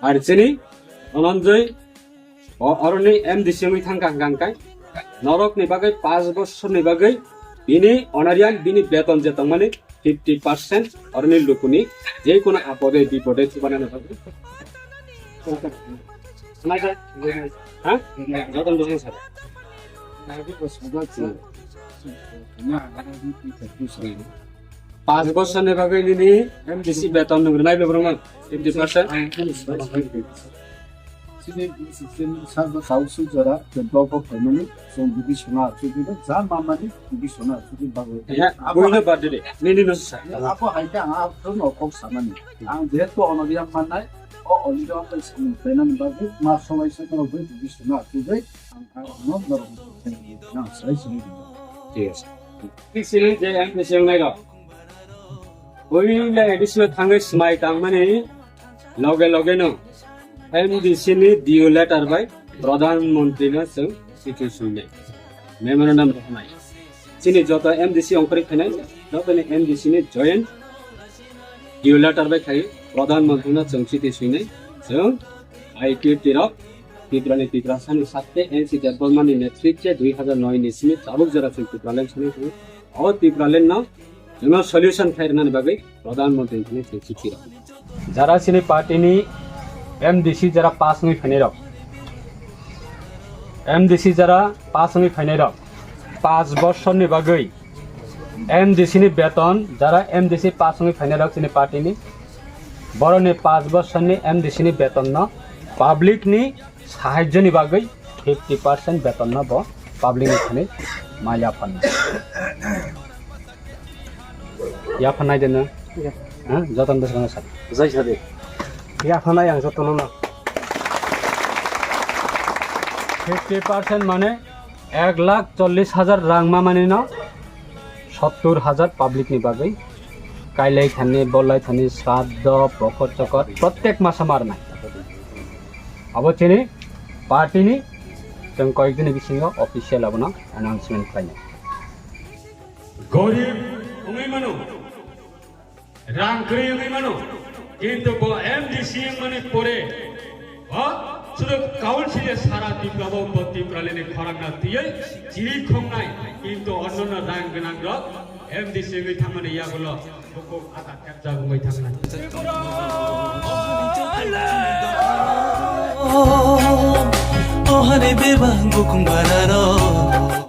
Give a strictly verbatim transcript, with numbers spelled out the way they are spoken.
Ar chini Dhananjay o oroni M D C wngwi thangkha hwnkha hwnkhe norokni bagwi panch bosorni bagwi bini honorarium, bini beton je tongmani fifty percent oroni lukuni je kono apode bipode chubanani bagwi. Ha? Joton bosong sir. Panch bosorni bagwi nini M D C beton nung rwnai bebak rwngmang fifty percent. Chini sabo tau sujara, je block of family, so bidi sona, so bidi ja mamani, bidi sona, so bidi bagwi. Ya, buino birthday, nini no sir. Abo hai khe ang abo no kok samani. Ang jehetu honorarium mannai, o honorarium bai samung khlainani bagwi ma sobai se no bidi sona, so bidi ang, ang no norok nang sai sini. Thik ase. Thik sini je M D C wngnai rok. Puila A D C o thangwi swmai tangmani loge loge no M D C ni D O letter bai Pradhan Mantri no chwng chithi swinai, memorandum rwnai. Chini joto M D C ongkhorwi phainai, joto ni M D C ni joint D O letter bai khai Pradhan Mantri no chwng chithi swinai, chwng I P F T rok Tripura ni Tiprasa ni sakte N C Debbarma ni netritwe dui hazar noi ni simi tabuk jora chwng Tipraland sani thangwi o Tipraland no chwngno solution khai rwnani bagwi Pradhan Mantri ni thani chwng chithi rok. Jara chini party ni M D C jara pass wngwi phainai rok, M D C jara pass wngwi phainai rok, panch bosor ni bagwi M D C ni beton, jara M D C pass wngwi phainai rok chini party ni, boroni panch bosor ni M D C ni beton no public ni sahajyo ni bagwi fifty percent beton no bo public ni thani ma yapharnai. Yapharnai de no? Ya. Ha? Joton bwskango sa. Jai sa de. Yapharnai ang jotono no. Fifty percent mane ek lakh chollish hajar rang mamani no sottur hajar public ni bagwi kailai thani, bolai thani, sraddho, bokhor chokor, prottek masa marnai. Abo chini party ni chwng koyek dini bisingo official abono announcement khlainai. Gorib wngwi mano, rang kwrwi wngwi mano, kintu bo M D C wngmani pore, o sudu council sara Tripura bo, bo Tipraland ni khorang na tiyai chiri khongnai, kintu onnono rang gwnang rok M D C wngwi thangmani yagulo. Bukhuk ata kepjak wngwi thangnai. Oh, oh, hare bebak bukhung bararo.